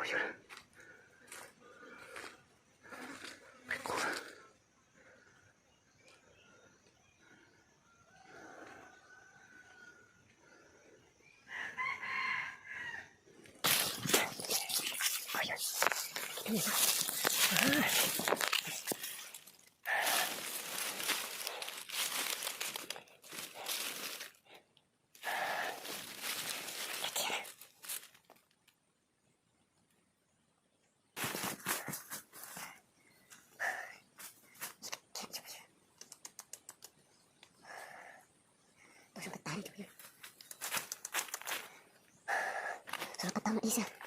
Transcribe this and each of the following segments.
Qhia, qhia qub. Tau zoo tas tas li cov phooj ywg. Xyov tau no ib xwb. Ib xwb tas.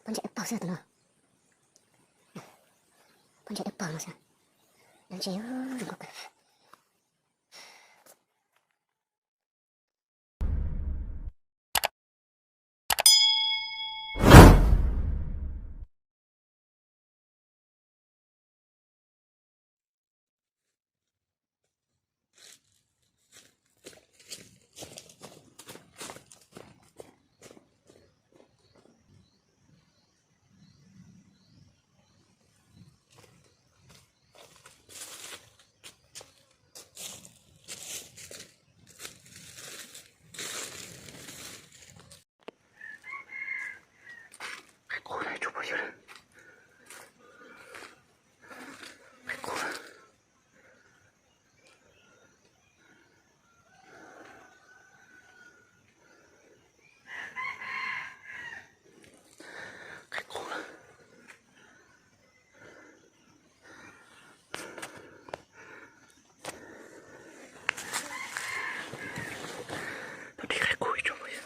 Pob ntseg dawb paug xwb tus no. Pob ntseg dawb paug no xwb. Lawv ntse zoo nkauj kawg. Qhia qub, qhia qub. Qhia qub. Pab pib qhia qub ib tsoom phooj ywg.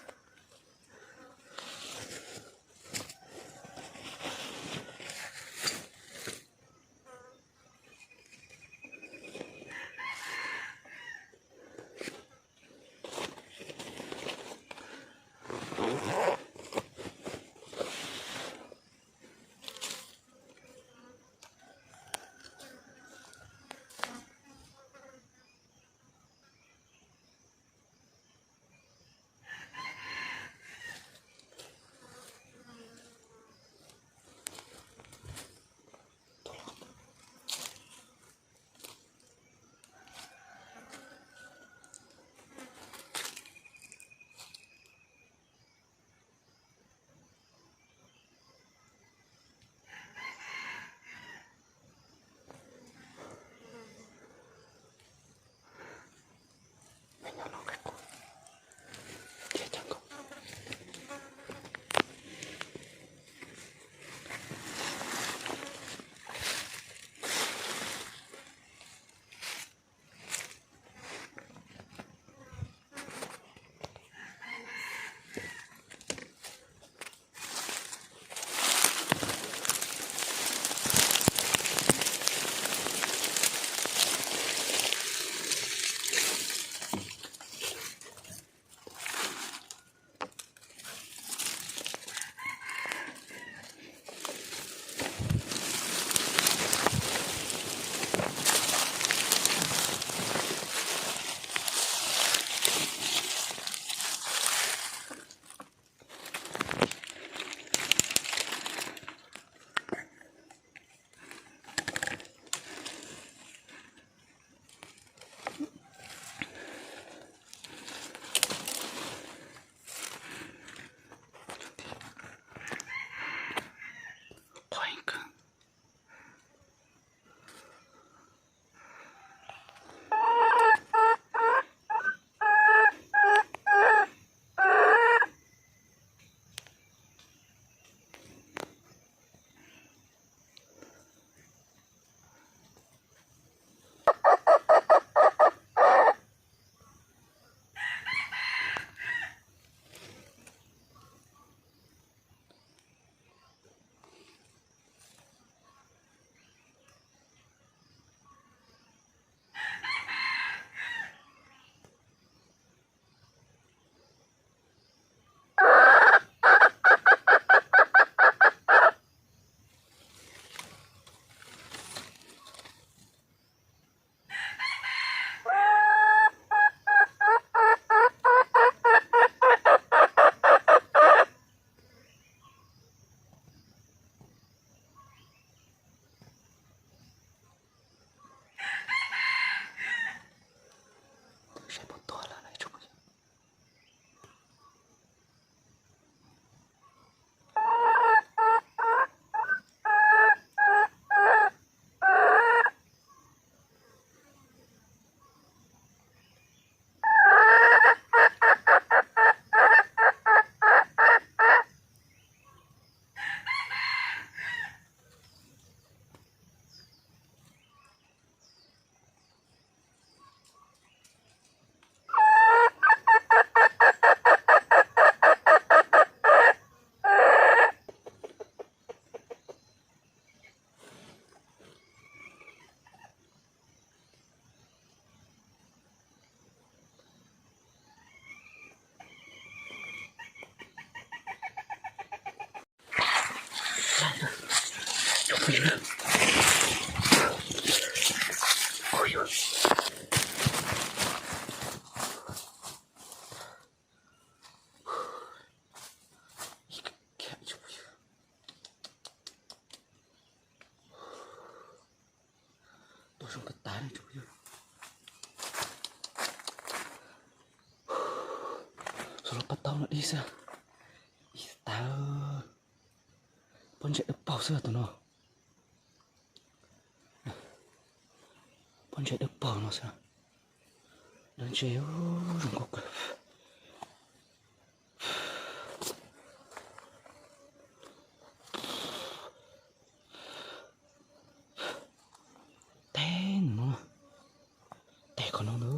Tuaj zoo kawg tas ne tsoom phooj ywg. Xyov los pab taub no dib xwb. Ib tag, pob ntseg dawb paug xwb tus no. Pob ntseg dawb paug no xwb. Dawb ntseg zoo nkauj kawg. Teb nws no, teb qhov no ntag.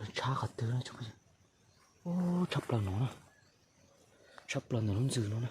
Nws tshab qhov twg? Ub, tshab plaws no na. Tshab plaws ntawm lub ntxws no na.